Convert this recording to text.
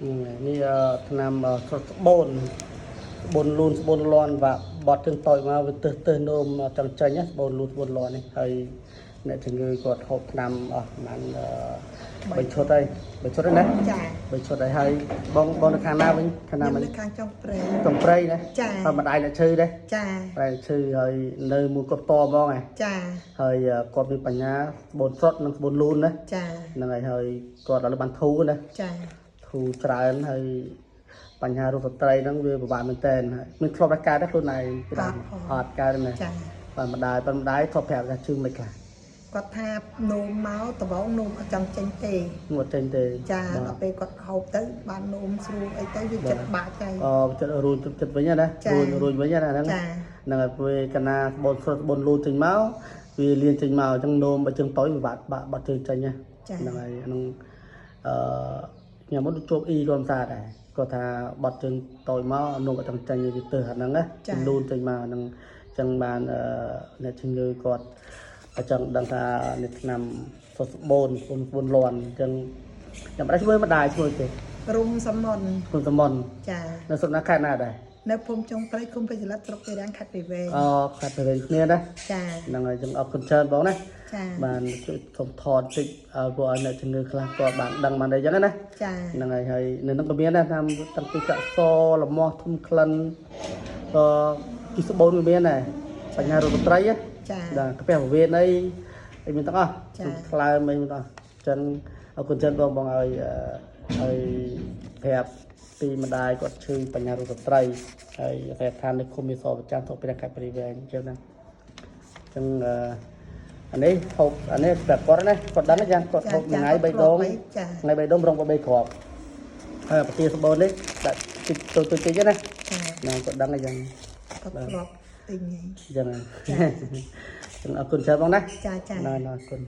ហ្នឹងហើយនេះថ្នាំស្រត់ស្បូនស្បូនលូនស្បូនលន់បាទបត់ជើងតូចមកវាទឹះទឹះនោមចង់ចេញណាស្បូនលូនស្បូនលន់នេះហើយអ្នកជំងឺគាត់ហូបថ្នាំអស់ប្រហែល3ឈុតហើយ3ឈុតហើយណា ចា 3ឈុតហើយហើយបងបងនៅខាងណាវិញខាងណាវិញ ខ្ញុំនៅខាងចុងព្រៃ ចុងព្រៃណា ចា ហើយម្ដាយអ្នកឈឺដែរ ចា ប្រែឈឺហើយនៅមួយគាត់តហ្មងហ៎ ចា ហើយគាត់មានបញ្ញាស្បូនស្រត់និងស្បូនលូនណា ចា ហ្នឹងហើយហើយគាត់ឥឡូវបានធូរណា ចា ធូរច្រើនហើយបញ្ហារោគស្ត្រីហ្នឹងវាពិបាកមែនតើហើយមានធ្លាប់តែកើតដែរខ្លួនឯងពីដើមអត់កើតទេណា ចា បានម្ដាយបានម្ដាយធ្លាប់ប្រាប់ថាជឿមិនខ្លះ គាត់ថានោមមកដបងនោមអត់ចង់ចេញទេ ងត់ចេញទេ ចា បាទ ដល់ពេលគាត់ហូបទៅបាននោមស្រួលអីទៅវាចិត្តបាក់ហើយ អចិត្តរួញចិត្តវិញណា ចា រួញរួញវិញណាហ្នឹង ចា ហ្នឹងហើយពេលកាលណាស្បូនស្រត់ស្បូនលូនចេញមកវាលៀនចេញមកអញ្ចឹងនោមបើជើងតូចវាបាក់បាក់បាត់ជើងចេញណា ចា ហ្នឹងហើយអាហ្នឹងអឺខ្ញុំមកជួបអ៊ីរួមសាដែរគាត់ថាបាត់ជើងតូចមកនោមអត់ចង់ចេញវាទៅអាហ្នឹងណាលូនចេញមកអាហ្នឹងអញ្ចឹងបានអឺអ្នកជំងឺគាត់អញ្ចឹងដឹងថាអ្នកឆ្នាំសុសបូនស្បូនស្បូនលន់អញ្ចឹងខ្ញុំមិនដែរជួយម្ដាយជួយទេ រុំសំមុន គុណសមន ចា នៅស្រុកណាខេត្តណាដែរ នៅភូមិចុងព្រៃឃុំពេជ្រលិតស្រុកពេរាំងខេត្តព្រៃវែង អខេត្តព្រៃវែងគ្នាណា ចា ហ្នឹងហើយអញ្ចឹងអរគុណច្រើនបងណា ចា បានជួយសុំថតតិចឲ្យពួកឲ្យអ្នកជំងឺខ្លះគាត់បានដឹងបានអីចឹងណា ចា ហ្នឹងហើយហើយនៅហ្នឹងក៏មានដែរតាមតាំងពីចាក់សលមាស់ធំក្លិនអឺគីស្បូនក៏មានដែរបញ្ហារោគស្ត្រីណា ចា បាទកាពះពោះវៀនអីអីមានទាំងអស់ ចា ថ្លើមអីមានទាំងអស់អញ្ចឹងអរគុណច្រើនបងបងឲ្យឲ្យប្រាប់ពីម្ដាយគាត់ឈឺបញ្ហារោគស្ត្រីហើយគេថានៅឃុំមេសប្រចាំស្រុកព្រះខេត្តព្រៃវែងអញ្ចឹងណាអញ្ចឹងអឺអានេះហូបអានេះប្រាប់គាត់ណាគាត់ដឹងយ៉ាងគាត់ហូបមួយថ្ងៃ3ដង ចា ថ្ងៃ3ដងរង3គ្រាប់ហើយប្រទាស្បូននេះដាក់តិចតូចៗតិចណា ចា ណាគាត់ដឹងយ៉ាង គាត់ធ្លាប់ទិញហើយ អញ្ចឹងហើយ អញ្ចឹងអរគុណច្រើនបងណា ចាចា ណ៎អរគុណ